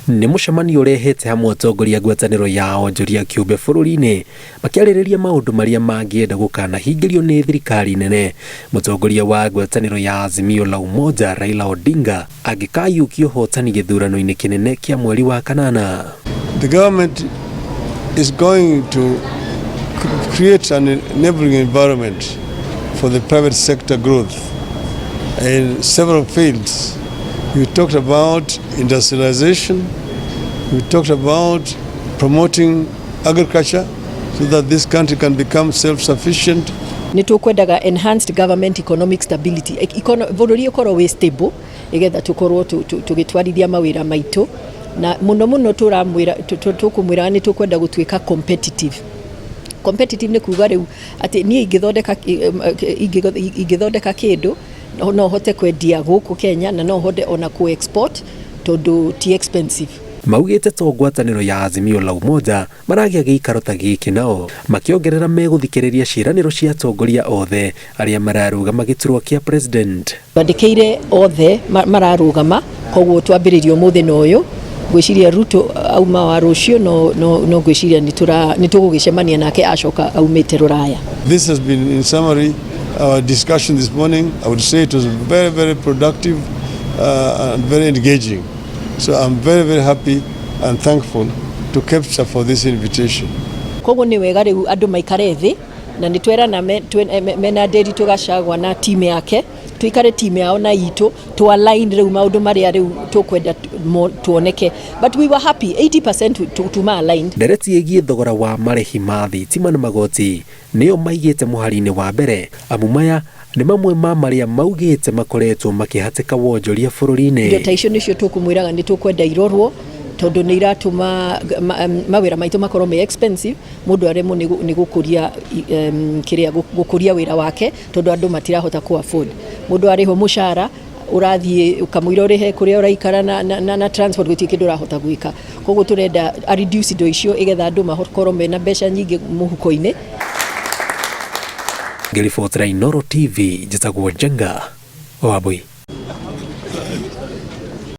Nĩ mũcemanio ũrehete hamwe atongoria a ngwatanĩro ya onjoria kĩũmbe bũrũri-inĩ makĩarĩrĩria maũndũ marĩa mangĩenda gũkanahingĩrio nĩ thirikari nene. Mũtongoria wa ngwatanĩro ya Azimio la Umoja Raila Odinga angĩkayũkia ũhotani gĩthurano-inĩ kĩnene kĩa mweri wa kanana. The government is going to create an enabling environment for the private sector growth in several fields. We talked about industrialization, we talked about promoting agriculture so that this country can become self-sufficient. Nĩ tũkwendaga enhanced government economic stability, bũrũri ũkorwo wĩ stable nĩgetha tũkorwo tũgĩtwarithia mawĩra maitũ, na mũno mũno tũramwĩra, tũkũmwĩra nĩ tũkwenda gũtuĩka competitive. Competitive nĩ kuga rĩu atĩ niĩ ingĩthondeka kĩndũ, no hote kwendia gũkũ Kenya na no hote ona ku export tondũ ti expensive. Maugĩte to ngwatanĩro ya Azimio la Umoja maragĩa gĩikaro ta gĩkĩ, nao makĩongerera megũthikĩrĩria ciĩranĩro cia atongoria othe arĩa mararũgama gĩturwa kĩa president. Twandĩkĩire othe mararũgama, koguo twambĩrĩria ũmũthĩ na ũyũ ngwĩciria Ruto auma wa rũciũ, no ngwĩciria nĩ tũgũgĩcemania nake acoka aumĩte rũraya. This has been, in summary, our discussion this morning. I would say it was very, very productive and very engaging. So I'm very, very happy and thankful to KEPSA for this invitation. Koguo nĩ wega rĩu andũ maikare thĩ, na nĩ twerana mena Nderitu Gachagua na team yake, tuikare team yao na itũ tu align rĩu maũndũ marĩa rĩu tũkwenda tuoneke, but we were happy 80% tuma aligned. Ndereti ĩgiĩ thogora wa marĩhi ma thitima na magoti nĩyo maigĩte mũhari-inĩ wa mbere, amu maya nĩ mamwe ma marĩa maugĩte makoretwo makĩhatĩka wonjoria bũrũri-inĩ. Indo ta icio nĩcio tũkũmwĩraga nĩ tũkwenda irorwo, tondũ nĩ iratũma mawĩra maitũ makorwo me expensive, mũndũ aremwo nĩ gũkũria kĩrĩa gũkũria wĩra wake tondũ andũ matirahota ku afford. Mũndũ arĩhwo mũcara ũrathiĩ ũkamũira ũrĩhe kũrĩa ũraikara na transport, gũtirĩ kĩndũ ũrahota gwĩka. Koguo tũrenda a reduce indo icio ĩgetha andũ makorwo mena mbeca nyingĩ mũhuko-inĩ. Ngĩribotera Inooro TV, njĩtagwo Njenga Wambui.